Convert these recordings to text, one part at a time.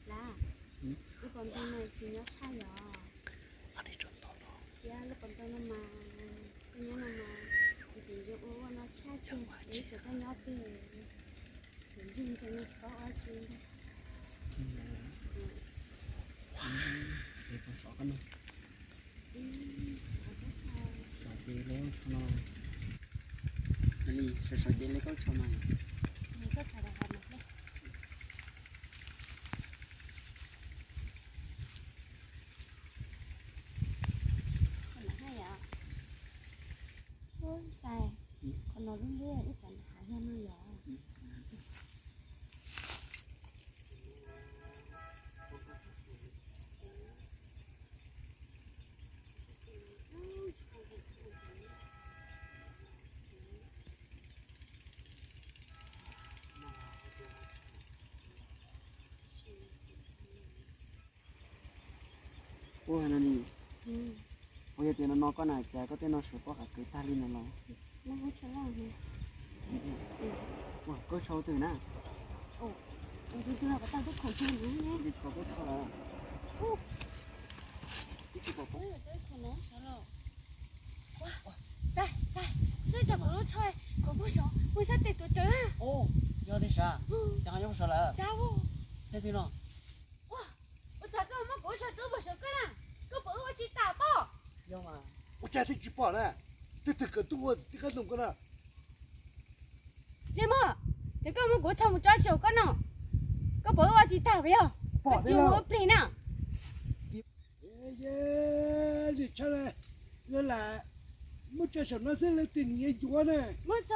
Lawm, ib puas ntau no tsis nyob tshaj yom? Thiab lub puas ntau no mas, nyob no mas, ntxim nyob ua ua no tshaj tiag, ib tseem tuaj nyob twg, tseem ntswg ntsees no tsis paub ua tsi. Sawv sawv ces li koj tso mas. Ub, xais, qhov no lub ntiaj ib txawm hav yog no yom. Ua no ni, ua yog tias no no koj na cas koj tej no sawv pob qhov kev tag li no los? Ua koj sau twg na? Ua, Xais, Xais, saib cov pom lub tsho, kuv pug saum mus sab tes tuav rawv. Yog tiag sav, cas ho yuav pug saum lawm? Dab, thiab twg no? Ua, ua cas koj muab kuv tsho rub pug saum koj na? Koj puas ua tsis tau pob? Yog mas. Ua cas twb tsis pom na? Twb twg kawm tuaj ua tib qab noog koj na? Tsis muaj, ces koj muab kuv tsho mus tso saum koj no, koj puas ua tsis tag puas yog? Pom tsis ua plig na. Li tshaj, yog lam muab tso saum no xwb leej twg nws yuav yuav na. Muab tso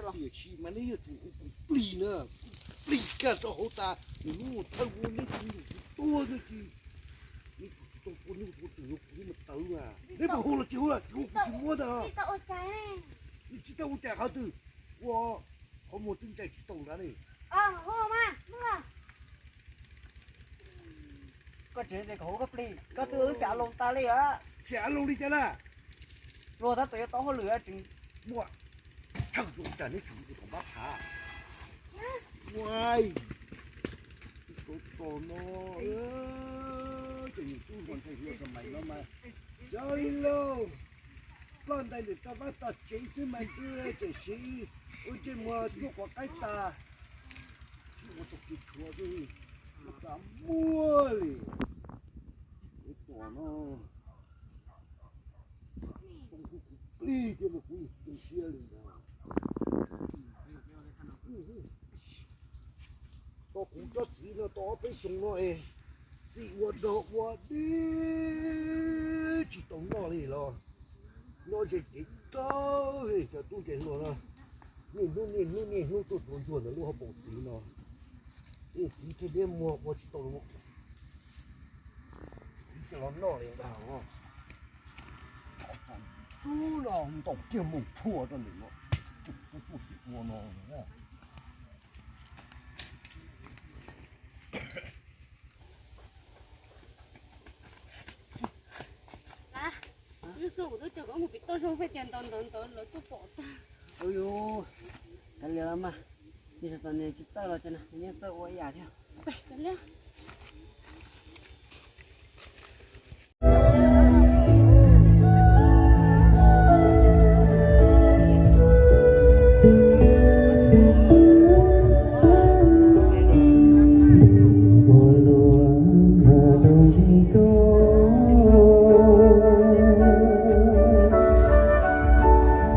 los. Tiam sis mas neb yog tus hu kuv plig na, kuv plig kag rau hauv tas nws lub thawj ua neb tsis nug kuv tuag neb tsis, neb tsis tau tua neb tua twg kuv neb mas tawv na. Neb puas hu los tsis hu, hu kuv tsis muab ntag. Neb tsis tau ua cas qhov twg, ua qhov muag twb ntsais tsis tau nrad ne. Koj tseem tias kom hu koj plig, koj twb wb xav loo tas li a. Xav loo li cas na? Luag tab tom yuav tau hauj lwm tseem muaj chaw zoo cas neb tseem ua kom npab phav. Ua, tus tos no, ces yus tub npog ntshai hluas ka mais no mas, yog li lauj, ploj ntais ntawm toj vaj toj tsev xwb mas twb tseem siv ua ntsej muag tuaj quav qaib tas, sib ua tau kev tshuav xwb, ua cas muaj li. Tus tos no, kuv plig thiab mas kuv yeej tu siab li ntag. Tau kuv tsob txiv no tau ob peb xyoos no es txim ua dog ua dig tsis tau noj li los nyob ze cev kawg li cov tub ntse hluas no, niaj hnub niaj hnub niaj hnub tuaj tuav ntsuag ntawm lub hauv paus txiv no. Txiv thiaj liab muag ua tsis tau, txiv thiaj los noj li ntag. Ub, no ntaus kiag mus phua rau ntawm no, kuv tuaj tsis ua no. Lub xyoo kuv twb cog koob kuv pim toj zoo faj tias ntawd ntawd ntawd lawv tuaj pom tag. Ua yus, kav liam los mas, nws tsis txawj los ces nws yeej txawj ua ib yam thiab. Ua luaj mas tau ntsib koj,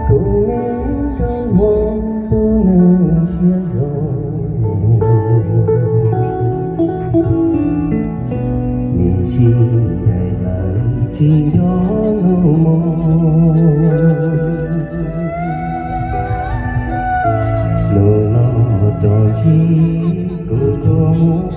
kuv me nkauj muam tus neeg siab zoo. Nim sis ncaim lawm tsis nco hnub hmo, hnub no rov ntsib kuv kua muag